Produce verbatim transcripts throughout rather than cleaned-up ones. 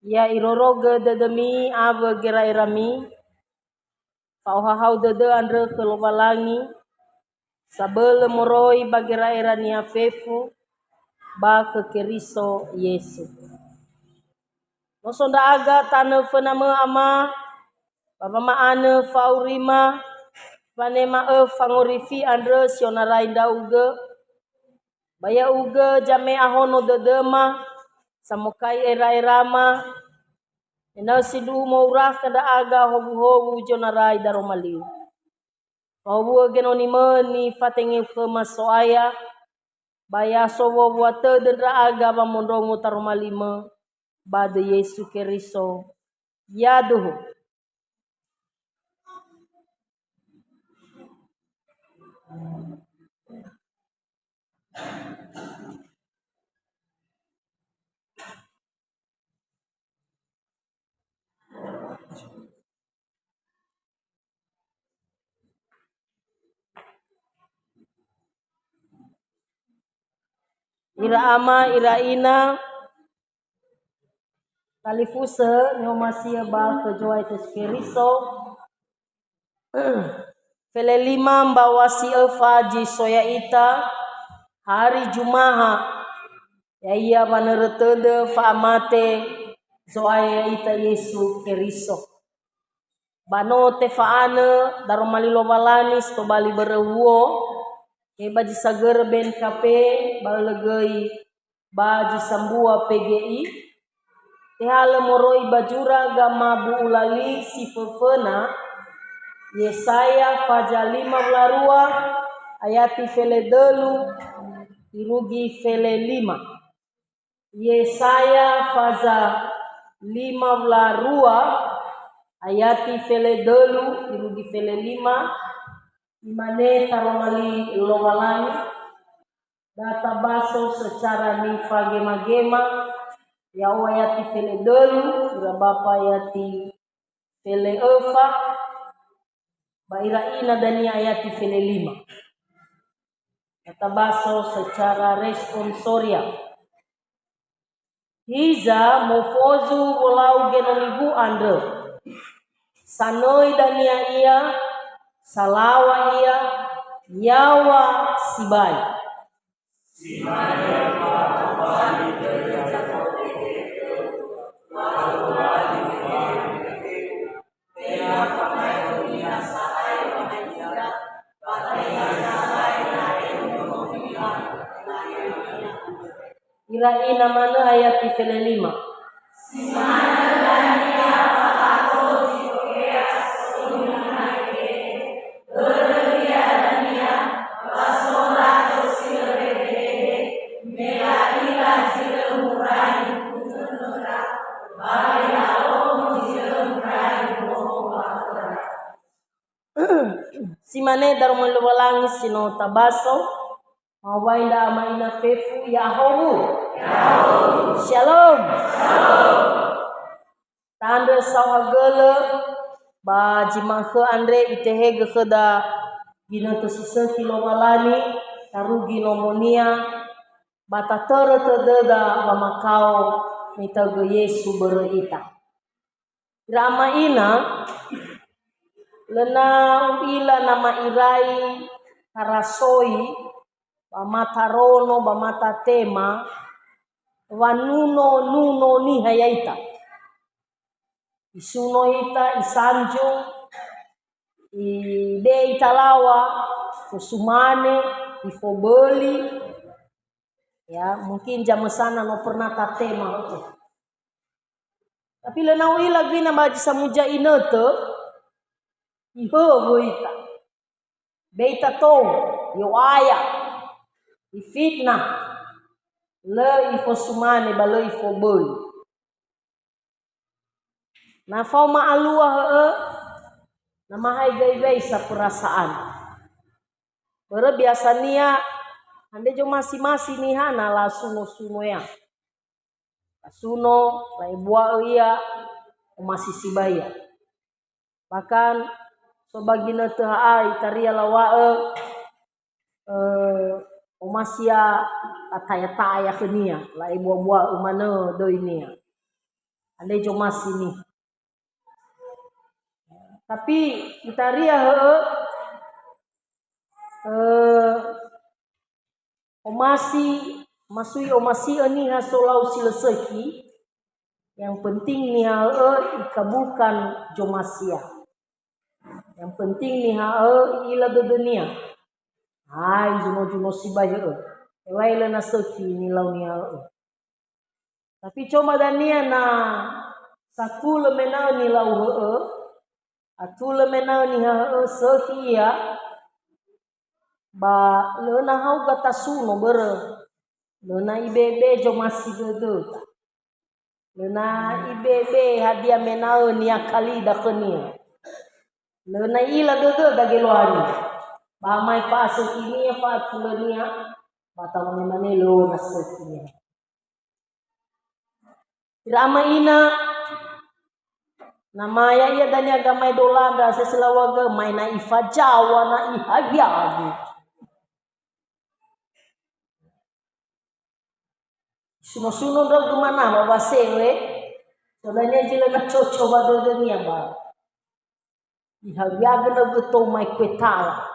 Ya irorogö dödömi awö gera'erami, fa'ohahau dödö andrö khö Lowalangi, sabölö moroi ba gera'era-Nia fefu, ba khö Keriso Yesu. No so ndra'aga tanö fönamö, Ama, ba wama'anö fa'aurima, wanema Ö fangorifi andrö si onarai ndra'ugö, ba ya'ugö zame'a hono dödöma, samokai era'erama, ena'ö sindruhu mo'urakha ndra'aga howuhowu zonarai daroma liu. Fahowu'ö genonimö nifatenge-U khöma So'aya, ba ya so wowua tödö ndra'aga wamondrongo taroma li-Mö, ba döi Yesu Keriso. Yaduhu. Ira ama, ira ina, talifusö ni'omasi'ö ba khö Zo'aya Yesu Keriso. Fele lima mbaŵa si öfa zi so ya'ita, hari Jumaha, ya'ia wanörö tödö fa'amate Zo'aya ya'ita Yesu Keriso. Ba no tefa'anö daroma li Lowalangi si tobali börö wuo, he ba zi sagörö B N K P, ba ölö göi ba zi sambua P G I, tehalö moroi ba zura gamabu'ula li si föföna, Yesaya faza lima wula rua, ayati fele dölu irugi fele lima. Yesaya faza lima wula rua, ayati fele dölu irugi fele lima, imane taroma li Lowalangi, Da tabaso secara nifagema-gema, ya'o ayati fele dölu, ira bapa ayati fele öfa, ba ira ina dania ayati fele lima. Da tabaso secara responsoria. Hiza mofozu wolau genonigu andrö. Sanöi dania ia, salaŵa ia, yaŵa sibai. Ira ina manö ayati fele lima. Si mane daroma Lowalangi si no tabaso, mawai ndra ama ina fefu, ya'ahowu. Shalom. Tandrö saohagölö ba zi ma'ökhö andre itehegö khöda ginötö si sökhi Lowalangi, tarugi nomo-Nia, ba tatörö tödöda wamakao nitaögö Yesu börö ita. Ira ama ina, lö na u'ila na ma'irai tarasoi ba mata rono, ba mata tema, wa nuno-nuno niha ya'ita. Isuno ita, isanju, ibe'e ita laŵa, ifosumane, ifoböli. Ya, mungkin zamösana no pernah tatema. Tapi lö na u'ila göi na ba zi samuza inötö, ihöwö ita. Be'e ita tou, i'o'aya, ifitnah, lö ifosumane ba lö ifoböli. Na faoma alua hö'ö, na mahaigö iwei sa perasaan. Börö biasania, andre zomasi-masi niha na lasuno-suno ia. Lasuno, la'ebua'ö ia, omasi sibai ia. Bahkan, so ba ginötö ha'a itaria laŵa'ö, eh, omasi ia lataya-taya khönia, la'ebua-bua'ö manö döinia. Andre zomasi niha. Tapi itaria he'e, eh, omasi, masui omasi'ö niha solau si lö sökhi, yang penting niha he'e ikabulkan zomasia. Yang penting niha he'e i'ila dödönia. Hai, zuno-zuno sibai he'e. Ewae lö na sökhi nilau niha he'e. Tapi coma dania na satulö mena'ö nilau he'e, atulö mena'ö niha he'e sökhi ia, ba lö na hauga tasuno börö lö na ibe'e-be'e zomasi dödöda. Lö na ibe'e-be'e hadia mena'ö niakalida khönia. Lö na i'ila dödöda geluahania. Ba mai fa'asökhinia, fa'atulönia, ba tamane-mane lö na sökhinia. Ira ama ina, na ma ya'ia dania gamaedola ndra seselawaga, mai na ifazaŵa na ihawiawi. Suno-suno ndra'ugö manama wasewe, so dania zi lö na coco ba dödönia ba. Ihawiagö ndra'ugö tou mai kuetala.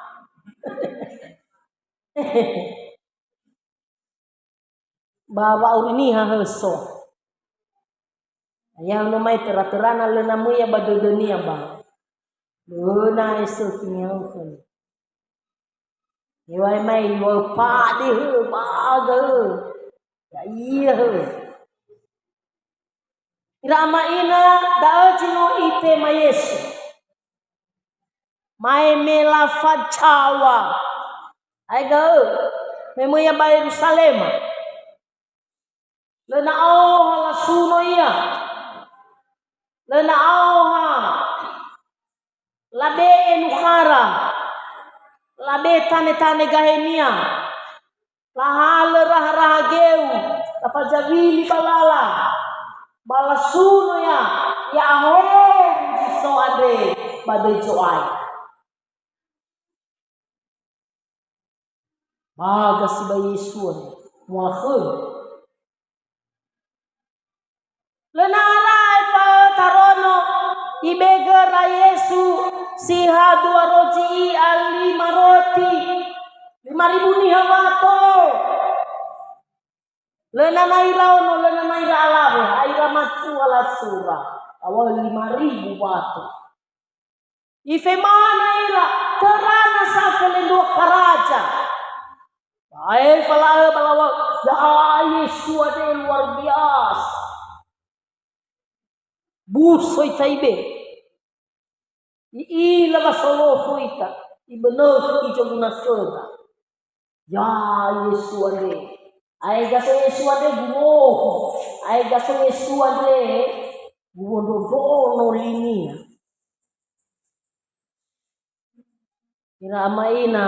Ba wa'auri niha höso. Ya no mai töra-törana lö na möi ia ba dödönia ba. Lö na esökhi niha khönia. Ewae mai iŵa'ö pade hö, baga hö. Ya'ia hö. Ira ama ina, da'ö zi no itema Yesu. Mae me lafazaŵa. Aega hö, me möi ia ba Yerusalema. Lö na aoha lasuno ia. Lö na aoha labe'e nukhara. Labe'e tane-tane gahenia. Lahalö raha-raha geu, lafazawili ba lala. Ba lasuno ia, ya'ahowu zi so andre ba döi Zo'aya. Baga sibai Yesu andre, mu'ala khönia. Lö na ara ae fa'ö tarono, ibegöra Yesu si ha dua rozi'i a lima roti, lima ribu niha wato. Lö na na iraono, lö na na ira alawe, ha ira matua lasura, awa'ö lima ribu wato. Ifemana ira, töra nasa felendrua karaza. Aefa la'ö ba lawa'ö, ya'ahowu Yesu andre luar biasa. Busö ita ibe'e. I'ila wa solofu ita, ibönökhi zoguna khöda. Ya Yesu andre. Aega so Yesu andre gumohu. Aega so Yesu andre guwondrondrono linia. Ira ama ina,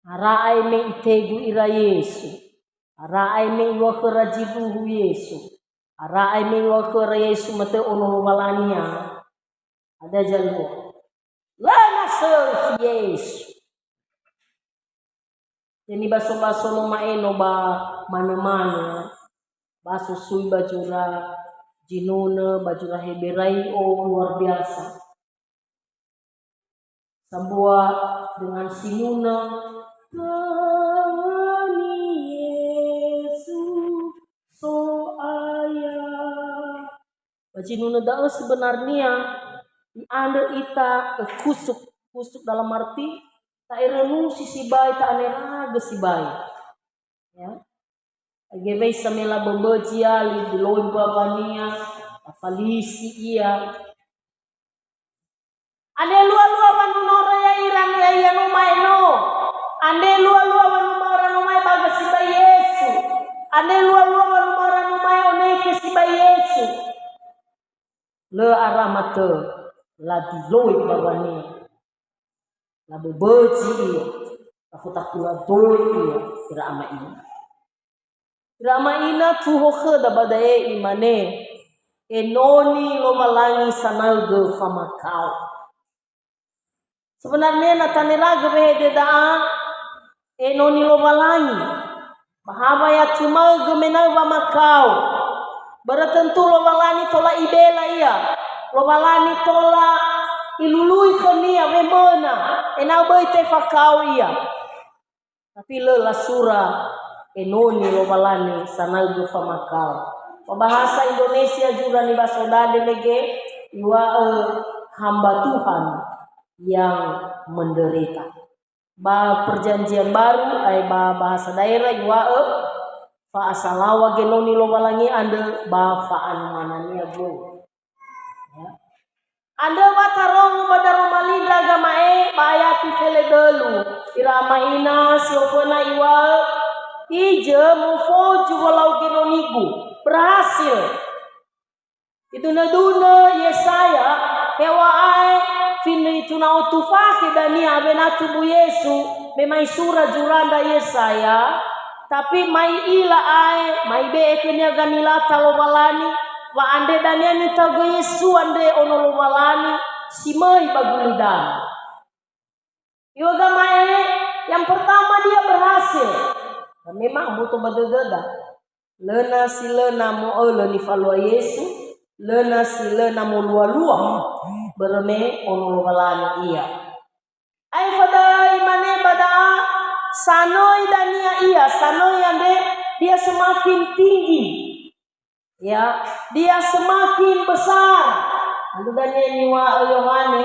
ara ae me itegu ira Yesu. Ara ae me iŵa'ö khöra zindruhu Yesu. Ara ae me iŵa'ö khöra Yesu matö ono Lowalangia. Ada zalua. Lö na sökhi Yesu. Jadi baso-baso no ma'eno ba manö-manö. Baso sui ba zura zinunö, ba zura Heberai'o, luar biasa. Sambua dengan sinunö, "Töni Yesu So'aya." Ba zinunö da'ö sebenarnia, i'andrö ita, eh, khusuk. Khusuk dalam arti, ta'erenusi sibai, ta'aneragö sibai. Ya. Aigewei samela böbözi ia, li-, diloi mbawania, lafalisi ia. Andre lua-lua wanunora ya'ira, ya'ia numae no. Andre lua-lua wanunora numae baga sibai Yesu. Andre lua-lua wanunora numae oneke sibai Yesu. Lö ara matö, ladiloi mbawania. Laböbözi ia, lafotakula doi ia, ira ama ina. Ira ama ina tuho khöda ba da'e imane, "Enoni Lowalangi sanaugö famakao." Sebenarnya na taneragö wehede da'a, enoni Lowalangi. Ba ha wa ya tumaugö mena'ö wamakao. Börö tentu Lowalangi tola ibela ia. Lowalangi tola ilului khönia wemöna, ena'ö böi tefakao ia. Tapi lö lasura enoni Lowalangi sanaugö famakao. Ba bahasa Indonesia zura nibaso dade mege, iŵa'ö hamba Tuhan yang menderita. Ba Perjanjian Baru, ai ba bahasa daerah, iŵa'ö fa'asalaŵa genoni Lowalangi andrö ba fa'anumanania gö. Ya. Andrö wa tarongo ba Daroma Li ndra Gama'e ba ayati feledölu. Ira ama ina si oföna iŵa'ö, "Hiza mofozu wolau genonigu." Berhasil. Idunö-dunö Yesaya, heŵa'ae findri itu na otu fakhe dania awena tubu Yesu, me mai sura zura ndra Yesaya, tapi mai ila ae, mai be'e khönia ganilata Lowalangi, wa andre dania nitaugö Yesu andre ono Lowalangi si möi ba gulidanö. Ya'ia Gama'e, yang pertama dia berhasil. Nah, memang aboto ba dödöda. Lö na si lö na mo'ölö nifalua Yesu, lö na si lö na molua-lua. Börö me ono Lowalangi ia. Aefa da'ö imane ba da'a, sanöi dania ia, sanöi andre dia semakin tinggi. Ya, dia semakin besar. Andrö dania niŵa'ö Yohane,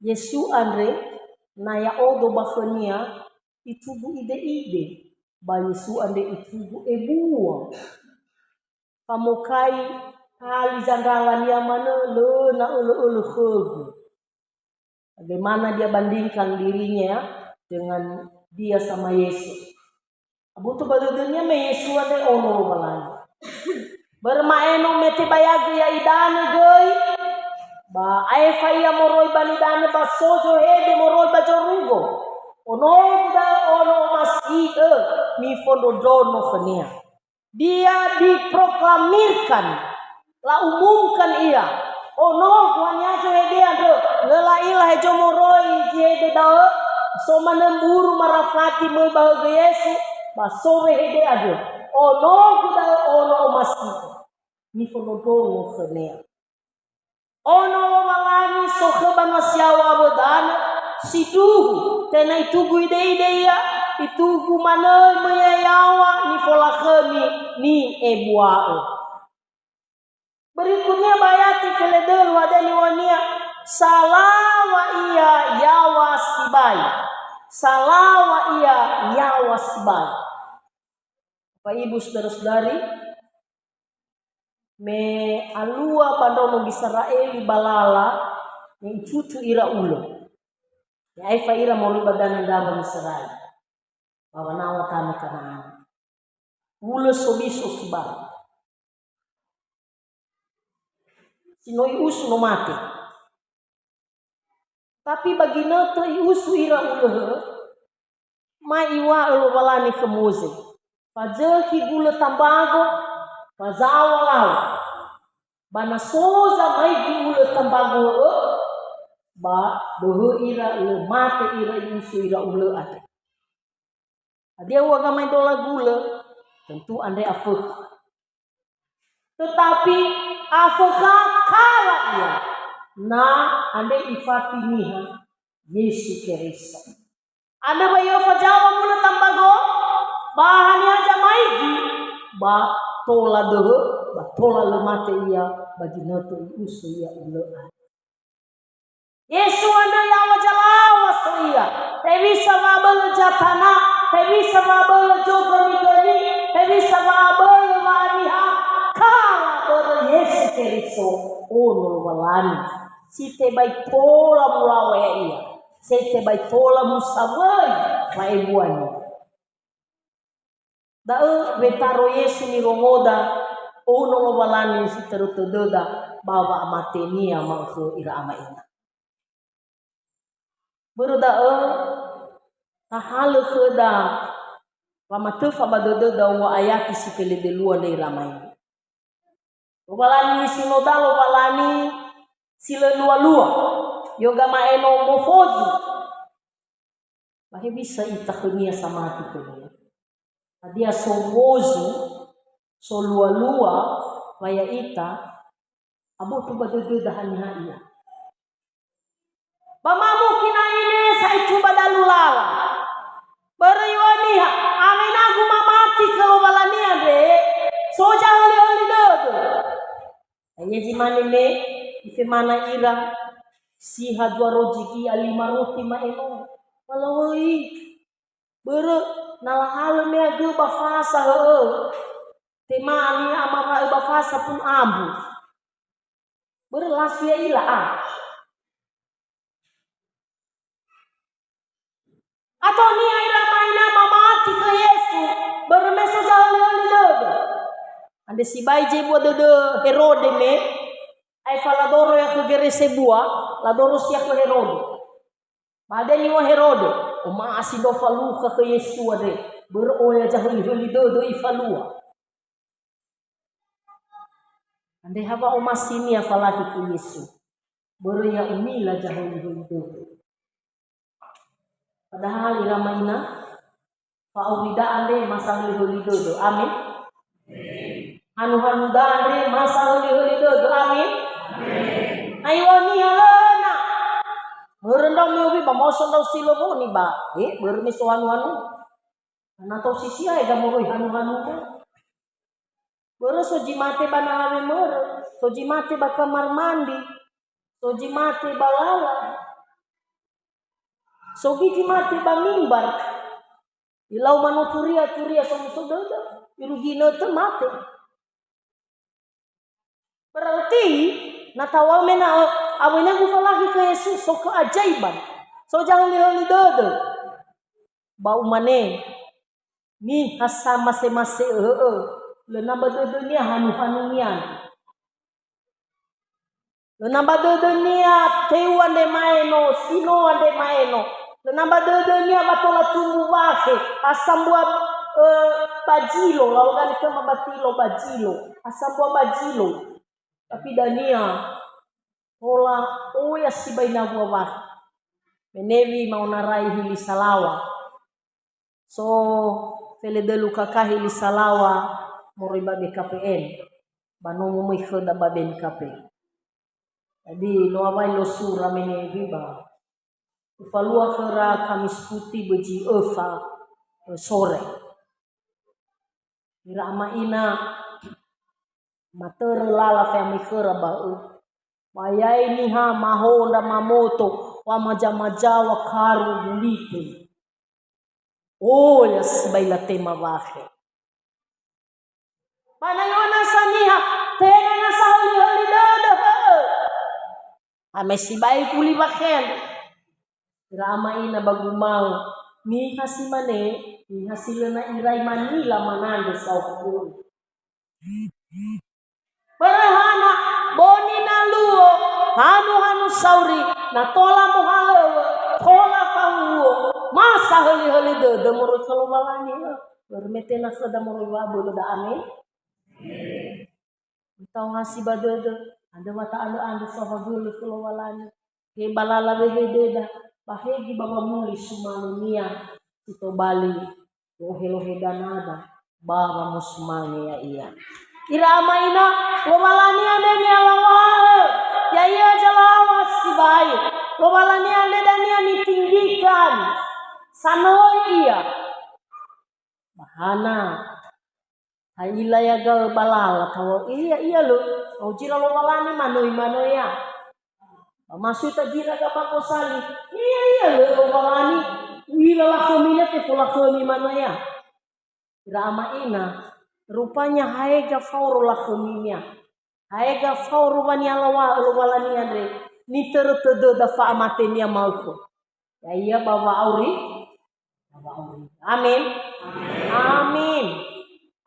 Yesu andre, na ya'odo ba khönia, itugu ide-ide, ba Yesu andre itugu ebua. Famokai tali zandralania manö, lö na ölö-ölö khögu. Bagaimana dia bandingkan dirinya dengan dia sama Yesus. Aboto ba dödönia me Yesu andre ono Lowalangi. Börö ma'eno me tebayagö ia idanö göi, ba aefa ia moroi ba nidanö ba so zohede moroi ba zorugo. Ono-Gu da'ö ono omasi'ö, mifondrondrongo khönia. Dia diproklamirkan, la'umumkan ia. Ono-Gu hania zohede andrö, lö la'ila hezo moroi zi hede da'ö, so manö mburu marafati möi ba högö Yesu, ba so wehede andrö. Ono-Gu da'ö ono omasi'ö. Mifondrondrongo khönia. Ono Lowalangi sokhö banua si yaŵa awö danö, sindruhu, tenga itugu ide-ide ia, itugu manö möi ia yaŵa nifolakhömi ni'ebua'ö. Berikutnya ba ayati feledölu hadia niŵa'önia, salaŵa ia yaŵa sibai. Salaŵa ia yaŵa sibai. Bapak Ibu saudara-saudari, me alua ba ndraono Giseraeli ba lala, me icucu ira ulö. Me aefa ira moroi ba danö ndrawa Misraim, ba wanaw̃a tanö Kanaan. Ulö sobiso sibai. Si no i'usu no mate. Tapi ba ginötö i'usu ira ulö, ma iŵa'ö Lowalangi khö Moze, "Fazökhi gulö tambago, fazaŵa lau. Ba na so zamaigi ulö tambago'ö, ba döhö ira lö mate ira i'usu ira ulö andre." Hadia ua gamai dola gulö? Tentu andre afökha. Tetapi afökha kala ia, na andre ifati niha Yesu Keriso. Andrö wa i'ofazaŵa gulö tambago, ba haniha zamaigi, ba tola döhö, ba tola lö mate ia, ba ginötö i'usu ia ulö andre. Yesu andrö yaŵa zalaŵa so ia. Hewisa wa'abölö zatana, hewisa wa'abölö zogömi-gömi, hewisa wa'abölö wa'aniha, kala börö Yesu Keriso, Ono Lowalangi. Si tebai tola mulaŵa ya'ia, si tebai tola musawöi wa'ebuania. Da'ö wetaro Yesu nirongoda, Ono Lowalangi si törö tödöda ba wa'amatenia ma'ökhö ira ama ina. Börö da'ö, tahalö khöda wamatöfa ba dödöda ua ayati si feledölua andre ira ama ina. Lowalangi nisunoda, Lowalangi si lö lua-lua. Ya'ia Gama'e no mofozu. Ba hewisa ita khönia samati khönia? Hadia so wozu, Solua-lua wa ya'ita aboto ba dödöda haniha ia. Ba mamukina ine sa'itu ba dalu lala. Börö iŵa'ö niha, awena gu mamati khö Lowalangi andre, so zahöli-höli dödö. Aia zi mane me ifemana ira siha dua rozi gi'a lima roti ma'eno. Ba lawöi. Börö na lahalö me agö ba fasa, hö'ö. Tema niha amara'ö ba fasa pun ambu. Börö lasu ya'ila a. Ato niha ira ama ina mamati khö Yesu, börö me so zahöli-höli dödö. Andre sibai zebua dödö Herode me, aefa ladoro ia khö gere sebua, ladoro sia khö Herode. Ba dania niŵa'ö Herode, omasi ndra falukha khö Yesu andre, börö oya zahöli-höli dödö ifalua. Andre ha wa'omasinia falahi khö Yesu, börö ya u'ila zahöli-höli dödö. Padahal ira ama ina, fa'aurida andre ma sahöli-höli dödö. Amin. Hanu-hanuda andre ma sahöli-höli dödö. Amin. Na iŵa'ö niha lö na. Börö ndrau mi'owi ba maoso ndrau si lowoni ba. Eh, börö me so hanu-hanu. Na tou sisiae ga moroi hanu-hanuma. Börö so zi mate ba naha wemörö, so zi mate ba kamar mandi, so zi mate ba lala, so göi zi mate ba mimbar. Ilau manö turia-turia somuso dödö, irugi nötö mate. Berarti, na tawau me na, awena gufalahi khö Yesu, so keajaiban, so zahöli-höli dödö. Ba umane, niha samase-mase, hö'ö, lö na ba dödönia hanu-hanunia. Lö na ba dödönia teu andre ma'eno, sino andre ma'eno. Lö na ba dödönia wa tola tumbu wakhe, asambua, eh, bajilo, lau gani khöma batilo bajilo, asambua bajilo. Tapi dania tola oya sibai nawua wakhe. Menewi ma'onarai hili salawa. So feledölu kakahi li salawa moroi ba B K P M, ba no momöi khöda ba B N K P. Jadi, no awai lo sura mene riba. Ufalua khöra Kamis Puti bözi öfa, eh, sore. Ira ama ina, matörö lala fe'amöi khöra ba ö. Ba yae niha mahondra mamoto, wa maja-majawa karu gulitö. Oya sibai latema wakhe. Ba na iŵa'ö nasa niha, tenga nasa höli-höli dödö, hö'ö. Ame sibai guli wakhe. Ira ama ina ba guma'ö, niha si mane, niha si lö na irai manila manandrö saohagölö. Börö hana, boni na luo, hanu-hanu sauri, na tola mohalöŵö, tola fahuhuo, ma sahöli-höli dödö moroi khö Lowalangi, börö me tenga khöda moroi wa'abölöda. Amin. Mita'uhasi ba dödö, andrö wa ta'andrö-andrö saohagölö khö Lowalangi. He ba lala wehededa, ba hegi ba wamuli sumanunia si tobali lohe-lohe danada ba wamosumange ya'ia. Ira ama ina, Lowalangi andre ni'alawa'ö, ya'ia zalawa sibai. Lowalangi andre dania nitinggikan, sanöi ia. Ba hana, ha'ila ia gaö ba lala, tawau ia, ia lö, au zira Lowalangi manöi-manöi ia. Ba masui tazira ga ba gosali, ia, ia lö Lowalangi, u'ila lakhömi nia tefolakhömi manö ia. Ira ama ina, rupanya haega fao ro lakhöminia. Haega fao ro wa ni'alawa'ö Lowalangi andre, nitörö tödöda fa'amatenia maökhö. Ya'ia ba wa'auri-, ba wa'auri. Amin. Amin. Amin.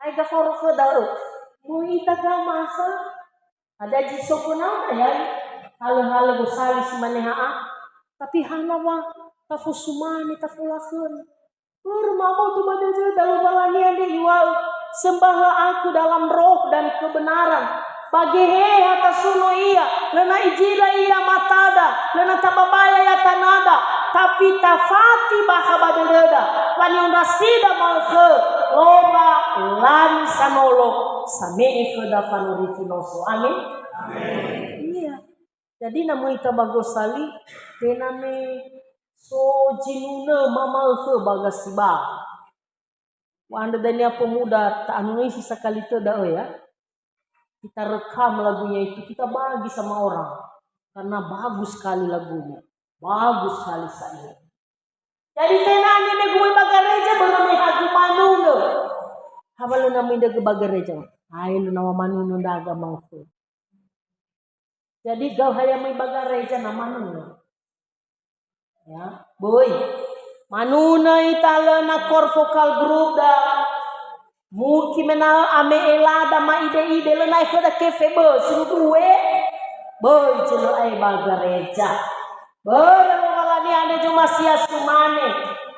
Haega fao ro khöda ö. Möi ita gaö masa. Ada zi so fönama ya. Halö-halö gosali si mane ha'a. Tapi hana wa tafosumane tafolakhömi. Börö mamoto ba dödöda Lowalangi andre iŵa'ö, "Sembahlah Aku dalam roh dan kebenaran." Ba geheha tasuno Ia, lö na izila ia matada, lö na tababaya ia tanada, tapi tafati bakha ba dödöda, wa ni'ondrasida maökhö, Lowalangi sanolo same'e khöda fanorifi noso. Amin. Iya. Jadi na möi ita ba gosali, tenga me so zinunö mamaökhö ba gasiba. Wa'andrö dania pemuda, ta'anuisi sakali tö da'ö ya. Kita rekam lagunya itu, kita bagi sama orang. Karena bagus sekali lagunya. Bagus sekali saya. Jadi tenga me gumöi ba gareja börö me hagu manunö. Hawalö na möi ndrögö ba gareja. Ae lö na wa manunö ndraga maokhö. Jadi gau haya möi ba gareja na manunö. Ya, böi. Manunö ita lö na core vocal group da. Mungkin me na ame'e lada ma'ide-ide lö na ekhöda kefe bö, sunu due. Böi zi lö ae ba gareja. Börö Lowalangi andre zomasia sumane.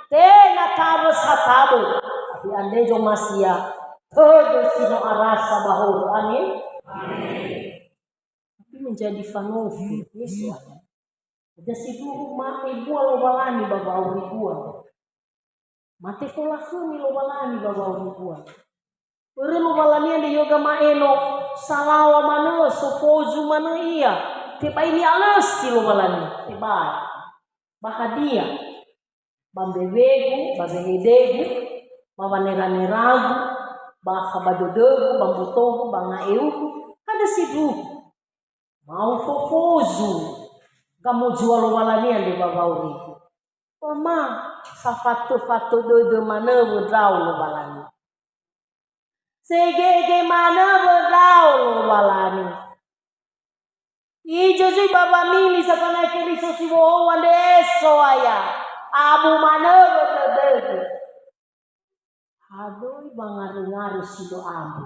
Tenga tabö satabö. Tapi andre zomasia. Tödö si no arasa ba horö. Amin. Tapi menjadi fanofu. Yesus. Hadia sindruhu ma'ebua Lowalangi ba wa'auribua. Mate folakhömi Lowalangi ba wa'auribua. Börö Lowalangi andre yoga ma'eno salawa manö, sofozu manö ia. Tebai ni'alösi Lowalangi. Tebai. Ba hadia? Ba mbewegu, ba wehedegu, ba waneraneragu, ba akha ba dödögu, ba mbotogu, ba nga'eugu, hadia sindruhu. Mau fofozu, gamozua Lowalangi andre ba wa'aurigu. Ba ma, safatö-fatö dödö manö wöndrao Lowalangi. Segege manö wöndrao Lowalangi. Izo zui ba wamili sa fanae Keriso si wo'ou andre, So'aya. Abu manö wödödögu. Hadöi wangarö-ngarö si lö abu.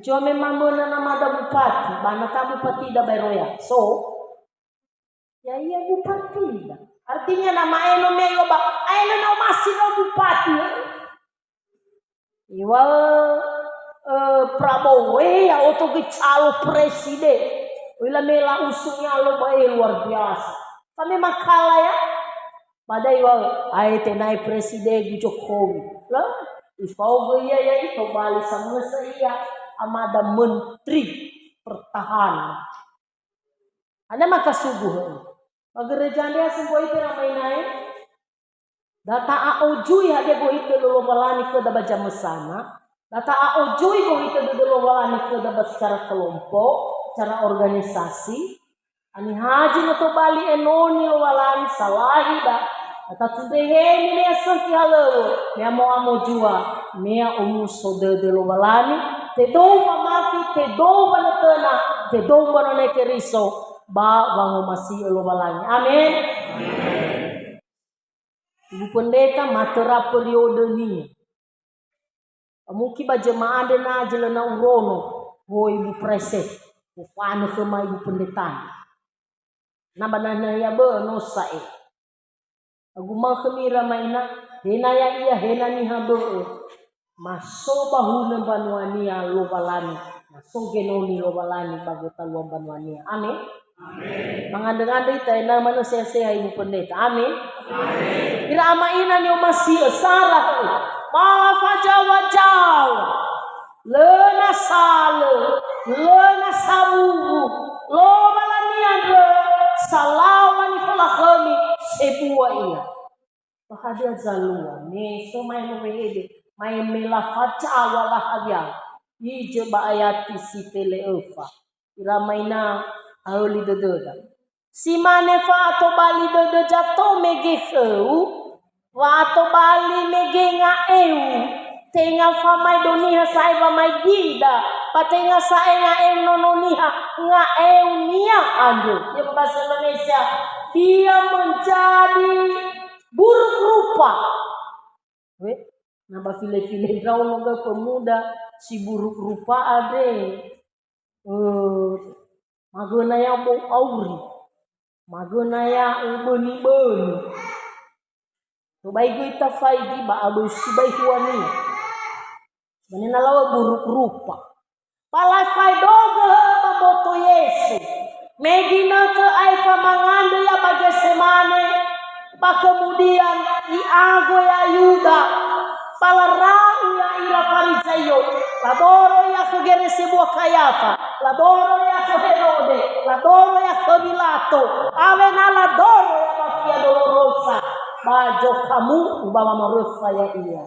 Jua me mamöna namada bupati, ba na ta bupatida baero ya. So, ya'ia bupatida. Artinya na ma'eno me yo ba, ae lö na omasi ndrao bupati. Iŵa'ö, eh, Prabowo, eh, ya'odo göi calo presiden. Oi, lamela usunya lo ba, eh, luar biasa. Kami makala ya. Ba da'e iŵa'ö, ae tenae presiden Jokowi. Lö, ifaogö ia, ya, itobali samösö ia amada menteri pertahanan. Ada makasugu he'e. Ba gereja andre asempoi ite ramainae. Da ta'a'ojui hadia gohitö Lowalangi khöda ba zamösana. Da ta'a'ojui gohitö dödö Lowalangi khöda ba secara kelompok, secara organisasi. Haniha zi no tobali enoni Lowalangi salahi da. Da tatundreheni me asökhi halöŵö, me amo-amo zua, me omuso dödö Lowalangi, tedou ba mati, tedou ba nötöna, tedou ba none Keriso, ba wangomasi'ö Lowalangi. Amen. Amen. Ibu Pendeta, ma töra periodenia. Mungkin ba jemaah andre na zi lö na urono, ho Ibu Preses, ufanö khöma Ibu Pendeta. Na ba nahia bö'ö no sa'e. Aguma'ö khömi ira ma'ina, he na ya'ia, he na niha bö'ö. Ma so ba hunö mbanuania Lowalangi, ma so genoni Lowalangi ba gotalua mbanuania. Amen. Amen. Mangandrö-ngandrö ita ena'ö manö seha-seha Ibu Pendeta. Amen. Amen. Ira ama ina ni'omasi'ö sara, ba fazaŵa-zaŵa. Lö na salö, lö na sawuwu. Lowalangi andrö, salaŵa nifolakhömi sebua ia. Ba hadia zalua, me so ma'e no wehede, ma'e me lafazaŵa lahawiawi. Izo ba ayati si fele öfa. Ira ma'ina ahöli dödöda. Si mane fa'atobali dödö zato mege khöu, wa'atobali mege nga'eu. Tenga famaedo niha sa'ae wamae gi'ida, ba tenga sa'ae nga'eu nono niha, nga'eunia andrö. Ya, bahasa Indonesia, dia menjadi buruk rupa. Weh, na ba file-file ndraono gö pemuda si buruk rupa andre. Eh, magöna ya bou auri. Magöna ya, eh, böni-böni. Tobai göi tafaigi ba aböu sibai huania. Mane na lawö buruk rupa. Ba lafaedogö hö'ö ba mboto Yesu. Me ginötö aefa mangandrö ia ba Getsemane, Ba kemudian i'ago ia Yuda, ba lara'u ia ira Farizaio, ladoro ia khö gere sebua Kayafa, ladoro ia khö Herode, ladoro ia khö Wilato, awena ladoro ia ba Via Dolorosa, ba zokamu'u ba wamaröfa ya'ia.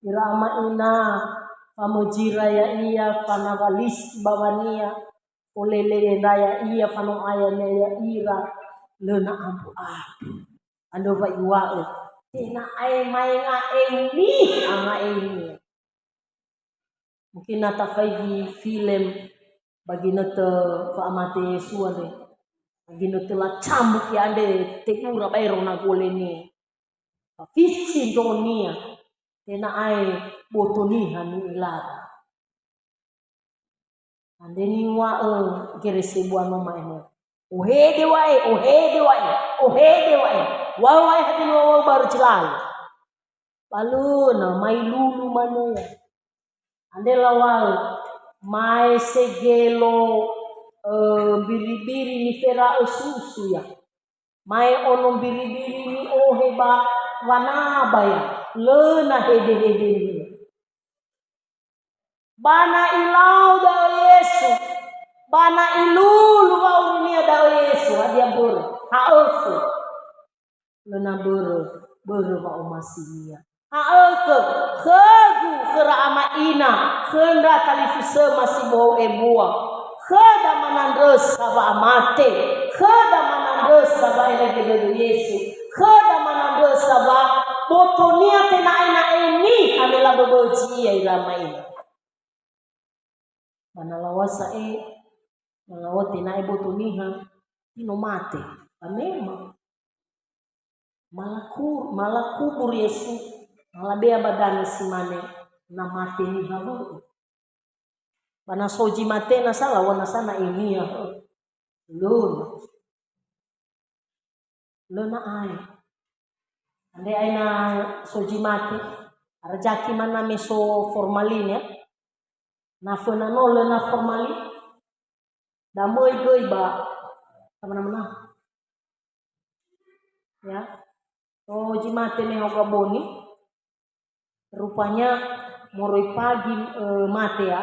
Ira ama ina, famözira ya'ia, fanawalisi bawania, olele ndra ya'ia, fano'aya ya'ira, lö na ambu-ambu. Andrö wa iŵa'ö, tena'ae maenga eumi ama eumi. Mungkin na tafaigi film ba ginötö fa'amate Yesu andre. Ba ginötö lacambuk ia andre tebura baero na goleni. Ba fici ndronia, tena'ae boto niha ni'ilada. Andre niŵa'ö gere sebua no ma'e no. Ohede wa'e, ohede wa'e, ohede wa'e. Wa'ö wa'e hadi niŵa'ö barö zi lalo. Ba lö na mai lulu manö ia. Andre lawa'ö, mae segelo, eh, mbiribiri nifera'ö susu ia. Mae ono mbiribiri ni'ohe ba wanaba ia. Lö na hede-hede niha. Ba na ilau da'ö Yesu, ba na ilulu wa'aurinia da'ö Yesu, hadia mbörö? Ha'ökhö. Lö na mbörö, börö wa'omasinia. Ha'ökhö, khögu, khöra ama ina, khö ndra talifusöma si bohou ebua. Khöda manandrösa wa'amate, khöda manandrösa wa'erege dödö Yesu, khöda manandrösa wa botonia tena'ae na eumi, ha me laböbözi ia ira ama ina. Ba na lawa'ö sa'ae, na lawa'ö tena'ae boto niha, ino mate. Ba memang. Malaku-, malakubur Yesu, malabea ba danö si mane, na mate niha bö'ö. Ba na so zi mate nasa lawa'ö nasa na eumi ia, he. Lö. Lö na ae. Andre ae na so zi mate, arazaki mana me so formalin, ya. Na föna no lö na formalin, da möi göi ba, samana-mana. Ya. So zi mate me haoga boni. Rupanya moroi pagi, eh, mate ya.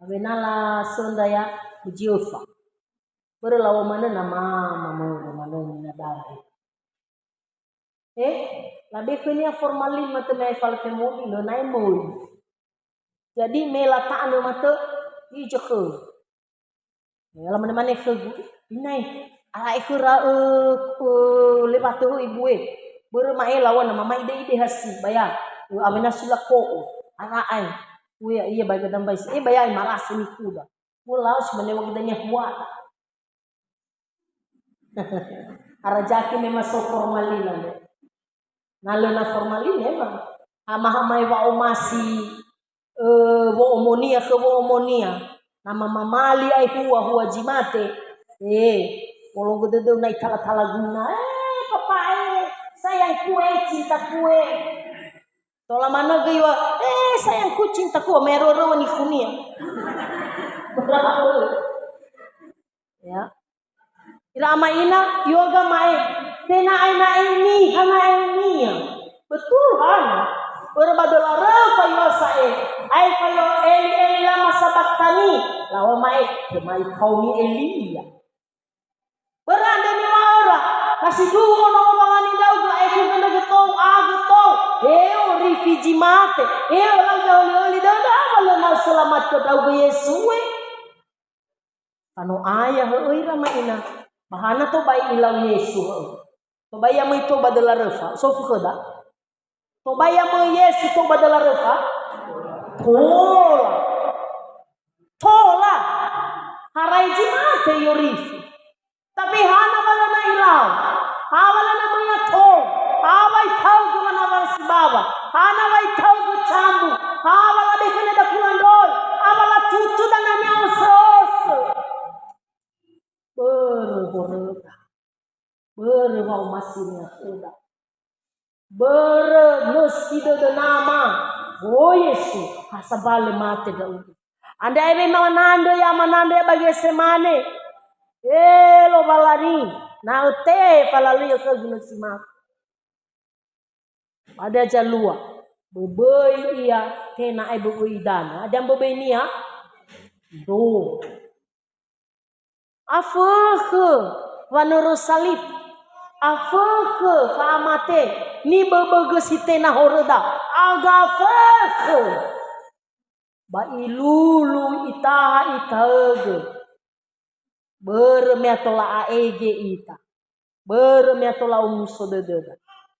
Awena lasöndra ya, muzi öfa. Börö lawa'ö manö na mama möi manö na dare. Eh, labe khönia formalin matö me fale femodi, lö na möi. Jadi me latanö matö, izo khö. Ya, lamane-mane khögu, "Inae, arae khöra, ö, ö, lewat, ö, ibu, e. Börö ma'e lawa'ö na mama ide-ide hasi, baya, ö, awena sila ko'o, arae." Uya, iya, bae gadang baisi. Eh, baya, marasa nikuda. Ulau si mane wagi dania huata. Arazaki memang so formalin andre. Na lö na formalin memang. Hama-hamae wa'omasi, ö, wo'omonia khö wo'omonia. Na mamamali ae hua, hua zi mate. Eh, ologö dödöu na itala-tala guna. "Eh, papa, eh, sayangku, eh, cintaku, eh." Tola manö göi wa, "Eh, sayangku, cintaku," me roro nikunia. Berapa? Ya. Ira ama ina, yoga ma'e, tena'ae na eumi, ha na eumi ia. Betul, hana? Börö ba döla röfa yosa e, aefa yo Eli, Eli, lama sabaktani? Lawa'ö ma'e, "Temai kaomi Elia." Börö andre niŵa'öra, na sindruhu ono lowalangi ndra'ugö, aekhu gönö götou, a götou. Heo rifi zi mate, heo lau zahöli-höli dödö, ama lö na selamat khö ndra'ugö Yesu, e. Fano'aya hö'ö ira ma'ina, ba hana tobai ilau Yesu hö'ö. Tobai ya möi tou ba döla röfa, sofu khöda. Tobai ya möi Yesu tou ba döla röfa? Tola. Tola. Harai zi mate yorifi. Tapi hana wa lö na ilau. Hawa lö na möi ato. Hawa itaugö wanawa si bawa. Hana wa itaugö cambu. Hawa labe khönia dakula ndroi. Hawa latutu dania ni'osö-osö. Börö horöda. Börö wa'omasinia khöda. Börö nösi dödö nama, "O Yesu, ha sambalö mate ndra'ugö." Andre aefa manandrö ya, manandrö ya ba Getsemane. "E Lowalangi, na öte, falalöi'ö khögu nösi mate." Ba da'e zalua. Böböi ia, tena'e böböi idanö. Hadia mböböinia? Ndro. Afökhö wanörö salib. Afökhö fa'amate. Niböbögö si tenga horöda. Agafökhö. Ba ilulu itaha itaögö. Börö me atola a'ege ita. Börö me atola omuso dödöda.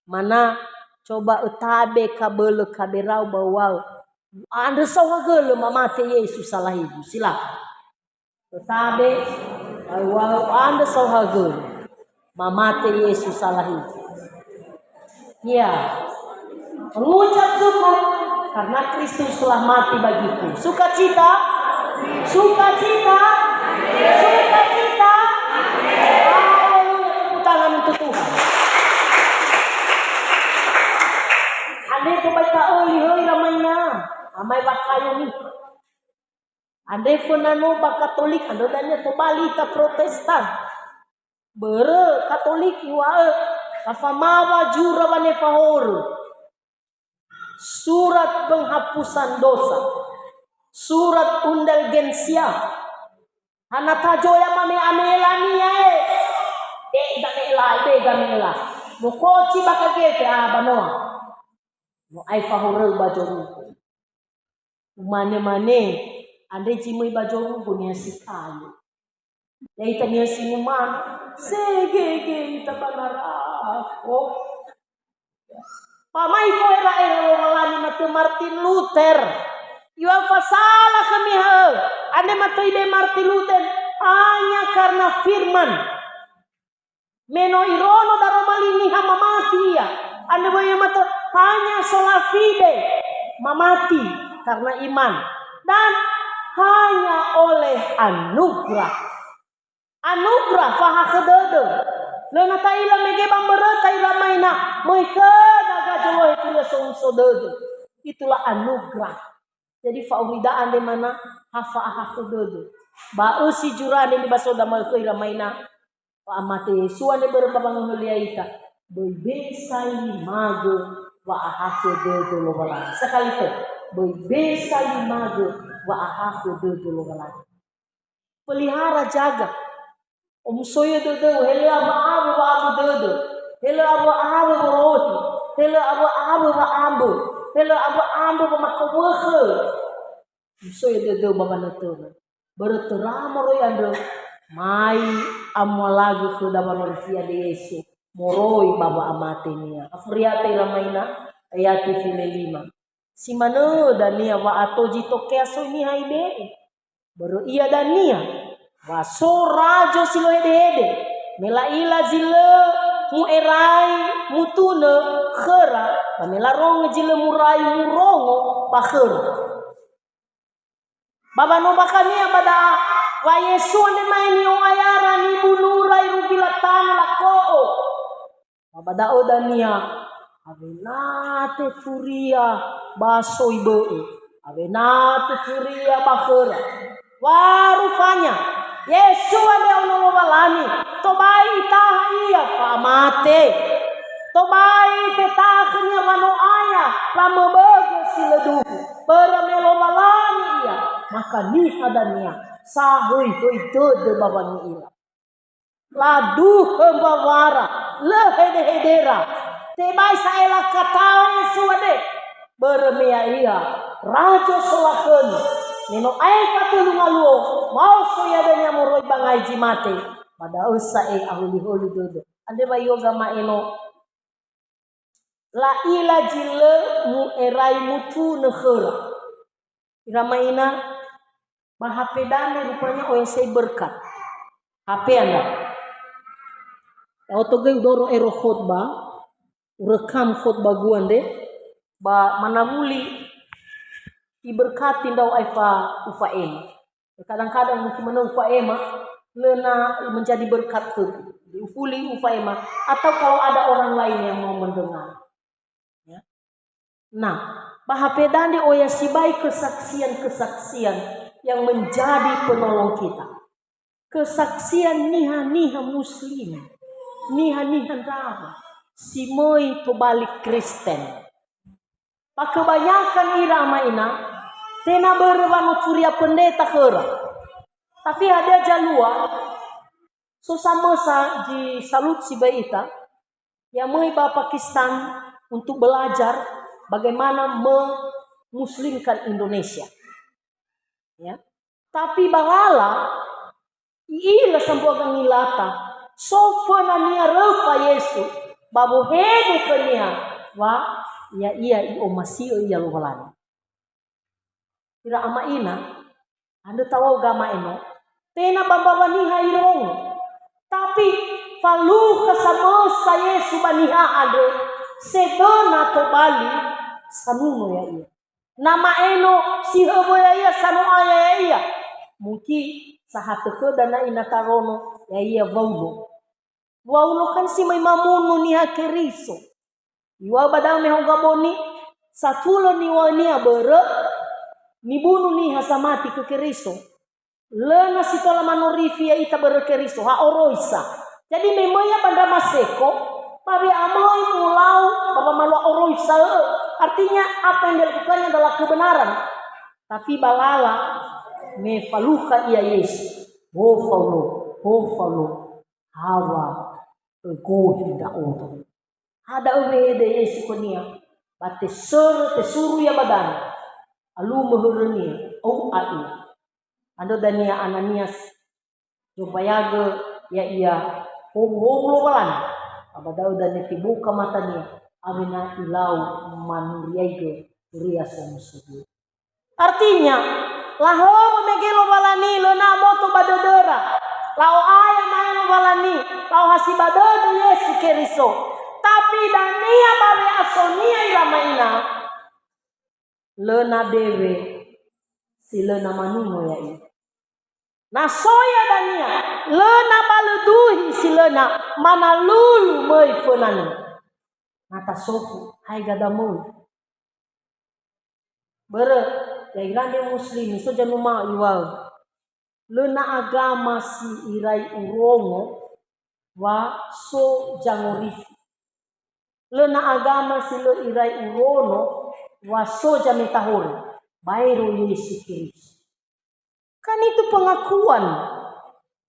Mana, coba ötabe kabölö kaberau ba uŵa'ö, andrö saohagölö mamate Yesu salahigu. Silakan. Ötabe, ba uŵa'ö, andrö saohagölö mamate Yesu salahigu. Ya. Mengucap syukur karena Kristus telah mati bagiku. Sukacita? Sukacita? Sukacita? Haleluya, tepuk tangan untuk Tuhan. Andre tobai ta'öli höi ramaina. Amai bakayoni. Andre föna no ba Katolik, andrö dania tobali ita Protestan. Börö Katolik iŵa'ö, lafamawa zura wanefahorö. Surat penghapusan dosa. Surat indulgensia. Hana tazoya mame'ame'e lania, e. Be game'e la, be game'e la. Mokoci ba kagefe, ah, banoa. No ae fahorö ba zorugo. Umane-mane, andre zi möi ba zorugo niha si kayu. Ya'ita niha si numana. Segege ita ba narako. Ba mai fo'era-era Lowalangi matö Martin Luther. Iŵa'ö fasala khömi ha'ö. Andre matö ibe Martin Luther. Hanya karena firman. Me no irongo daroma li niha mamati ia. Andre böi matö hanya sola fide mamati karena iman. Dan hanya oleh anugerah. Anugerah fahakhö dödö. Lö na ta'ila mege ba mböröta ira maina, möi khöda gazolohe turia somuso dödö. Itulah anugerah. Jadi fa'aurida andre mana ha fa'ahakhö dödö. Ba ösi zura andre nibaso damaökhö ira maina, fa'amate Yesu andre börö ba wangöhölia ita. Böi be salimagö wa'ahakhö dödö Lowalangi. Sakali tö, böi be salimagö wa'ahakhö dödö Lowalangi. Pelihara, jaga. Omusoi'ö dödöu, he lö awö-awö wa'abu dödö. He lö awö-awö wolohi. He lö awö-awö wa'ambö. He lö awö-awö wamakombökhö. Omusoi'ö dödöu ba wanötöna. Börö töra moroi andrö, mai amualagö khöda wanorifi andre Yesu moroi ba wa'amate-Nia. Afuriate ira maina, ayati fili lima. Si manö dania wa'ato zi tokea soi niha ibe'e. Börö ia dania, wa so razo si lö hedehede, me la'ila zi lö mu'erai mutunö khöra, ba me larongö zi lö murai murongo ba khöra. Ba wanobakhania ba da'a, wa Yesu andre ma'e ni'o'ayara nibunura irugi latanö lako'o. Ba ba da'ö dania, awena teturia ba soi bö'ö, awena teturia ba khöra. Wa rupanya, Yesu andre Ono Lowalangi, tobai itaha Ia fa'amate. Tobai tetaha khö-Nia wano'aya, wamöbögö si lö duhu. Börö me Lowalangi Ia, maka niha dania sahöi-höi dödö ba wangi'ila. Laduhö mbawara, lö hedehedera. Tebai sa'ae lakatao Yesu andre. Börö me Ya'ia razo solakhöni. Me no aefa tölu ngaluo, maoso Ia dania moroi ba ngai zi mate. Ba da'ö sa'ae ahöli-höli dödö. Andre wa ioga ma'eno. La'ila zi lö mu'erai mutunö khöra. Ira maina, ba H P dania rupanya oya sai berkat. H P anda. Ya'odo göi udoro ero khotbah, urekam khotbahgu andre, ba manawuli iberkati ndra'o aefa ufa'ema. Kadang-kadang mungkin manö ufa'ema, lö na menjadi berkat khögu. Jadi ufuli ufa'ema. Atau kalau ada orang lain yang mau mendengar. Ya. Nah, ba H P dania oya sibai kesaksian-kesaksian yang menjadi penolong kita. Kesaksian niha-niha muslim, niha-niha ndra'o, si möi tobali Kristen. Ba kebanyakan ira ama ina, tenga börö wa no turia pendeta khöra. Tapi hadia zalua, so samösa zi salut sibai ita, ya möi ba Pakistan untuk belajar bagaimana memuslimkan Indonesia. Ya. Tapi ba lala, i'ila sambua gangilata, so föna-Nia röfa Yesu, ba wohede khö-Nia, wa Ya'ia i'omasi'ö Ia Lowalangi. Ira ama ina, andrö tawau gamaeno, tenga ba mbawa niha irongo. Tapi falukha samösa Yesu ba niha andrö, sedöna tobali sanuno Ya'ia. Na ma'eno si hewö Ya'ia, sano'aya Ya'ia. Mungkin sahatö khöda na ina tarono, Ya'ia Waulo. Waulo kan si möi mamunu niha Keriso. Iŵa'ö ba da'ö me haogaboni, satulö niŵa'önia börö nibunu niha samati khö Keriso. Lö na si tola manorifi ya'ita börö Keriso, ha oroisa. Jadi me möi ia ba Damaseko, ba we'amöi mulau ba wamalua oroisa, ö. Artinya, apa yang dilakukannya adalah kebenaran. Tapi ba lala, me falukha ia Yesu, "Ho Faulo, ho Faulo, hawa ögohi ndra'odo?" Ha da'ö wehede Yesu khönia, ba tesörö, tesuru ia ba danö. Alumö hörönia, au'a ia. Andrö dania Ananias, zombayagö ya'ia howuhowu Lowalangi. Ba da'ö dania teboka matania, awena ilau manuriaigö Turia Somuso Dödö. Artinya, lahowö mege Lowalangi, lö na aboto ba dödöra. La'o'aya ma'e Lowalangi, la'ohasi ba dödö Yesu Keriso. Tapi dania ba we'asonia ira ama ina, lö na bewe si lö na manuno ya'ia. Na so ia dania, lö na balöduhi si lö na manalulu möi fönania. Na tasofu, haega damöi. Börö, ya'ira nde Muslimi, so zanuma'ö iŵa'ö, lö na agama si irai urongo wa so zangorifi. Lö na agama si lö irai urongo wa so zametahorö, baero Yesu Keriso. Kan itu pengakuan.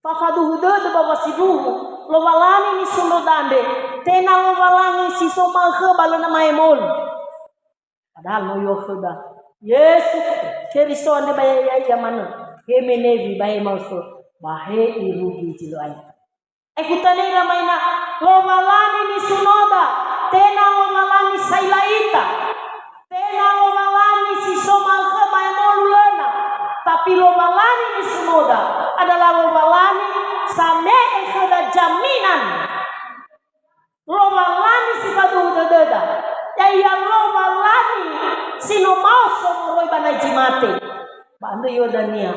Fafaduhu dödö ba wa'asindruhu, Lowalangi nisundruda andre, tenga Lowalangi si so ma'ökhö ba lö na mahemolu. Padahal no i'okhöda, Yesu Keriso andre ba ya'ia manö, he menewi ba he ma'ökhö, ba he irugi zi lö aetu. Aetu tanera ama ina, Lowalangi nisunoda, tenga Lowalangi sa'ila ita. Tenga Lowalangi si so ma'ökhö mahemolu lö na, tapi Lowalangi nisunoda adalah Lowalangi same'e khöda jaminan. Lowalangi si faduhu dödöda, ya'ia Lowalangi si no maoso moroi ba nazi mate. Ba andrö i'o'ö dania,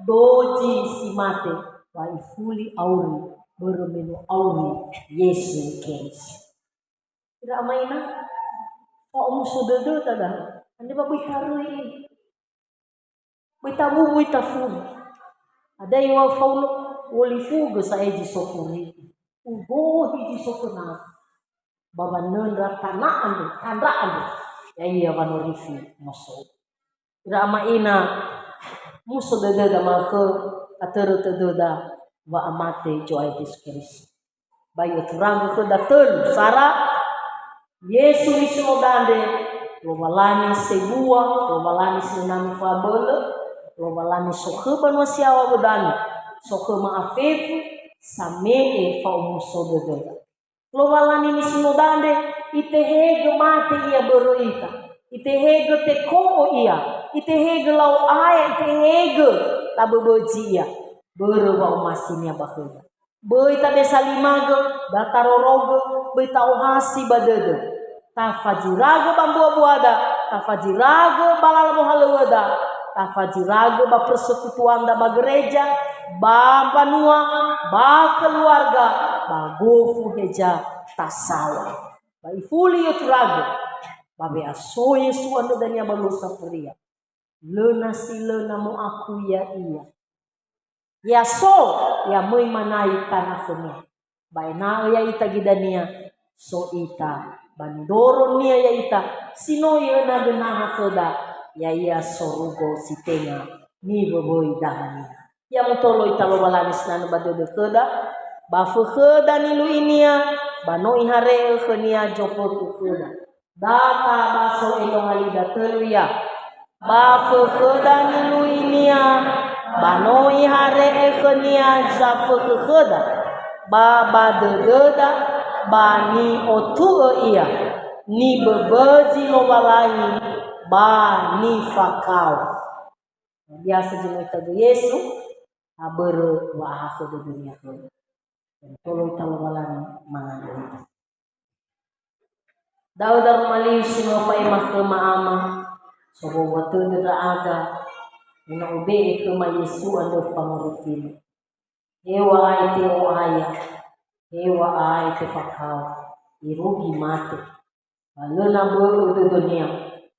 dozi si mate, ba ifuli auri, börö me no auri Yesu Keriso. Ira ama ina, fa'omuso dödöda da'ö. Andre ba böi taröi. Böi tawuwu, böi tafuri. Hadia i'o'ö Faulo, "U'olifugö sa'ae zi so furigu. Ugohi zi so fönagu. Ba wanöndra tanö andrö, tanö andrö, ya'ia wanorifi noso." Ira ama ina, muso dödöda ma'ökhö, tatörö tödöda wa'amate Zo'aya Yesu Keriso. Ba i'oturangö khöda tölu, sara, Yesu nisunoda andre, Lowalangi sebua, Lowalangi si no nifo'abölö, Lowalangi sokhö banua si yaŵa ba danö, sokhö ma'afefu, same'e fa'omuso dödöda. Lowalangi nisunoda andre, itehegö mate Ia börö ita. Itehegö teko'o Ia. Itehegö la'o'aya, itehegö laböbözi Ia. Börö wa'omasi-Nia ba khöda. Böi tabesalimagö, da tarorogö, böi ta'ohasi ba dödö. Tafaziragö ba mbuabuada, tafaziragö ba lala mohalöŵöda, tafaziragö ba persekutuanda ba gereja, ba mbanua, ba keluarga, ba gofu hezo tasaw̃a. Ba ifuli i'oturagö, ba we'aso Yesu andrö dania ba luo safuria. Lö na si lö na mo'akui Ya'ia. Ya so, ya möi manai tanö khö-Nia. Ba ena'ö ya'ita göi dania, so ita ba nidoro-Nia ya'ita, si no I'öna gönaha khöda, ya'ia sorugo si tenga niwöwöi dahania. Ya mutolo ita Lowalangi sinanu ba dödö khöda, ba fökhöda niluinia, ba no ihare'ö khönia zofökhö khöda. Da tabaso elonga lida tölu ia. Ba fökhöda niluinia, ba no ihare'ö khönia zafökhö khöda, ba ba dödöda, ba ni'otu'ö ia, niböbözi Lowalangi, ba nifakao. Biasa zi no itagö Yesu, ha börö wa'ahakhö dödönia khöda. Tolo ita Lowalangi mangandrö ita. Da'ö daroma liu si no fa'ema khöma ama, sowo wa tödö ndra'aga, me no ube'e khöma Yesu andrö fangorifiu. Heŵa'ae te'o'aya, heŵa'ae tefakao, irugi mate. Ba lö na bö'ö dödönia,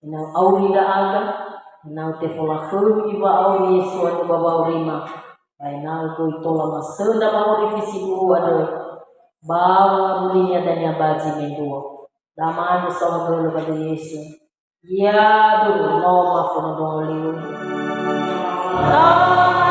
ena'ö auri ndra'aga, ena'ö tefolakhömi wa'auri Yesu andrö ba wa'aurima, ba ena'ö göi tola masöndra wangorifi sindruhu andrö, ba wangarulinia dania ba zi mendrua. Dama'ö saohagölö ba döi Yesu. Ya'aduhu no mafondrondrongo liu. No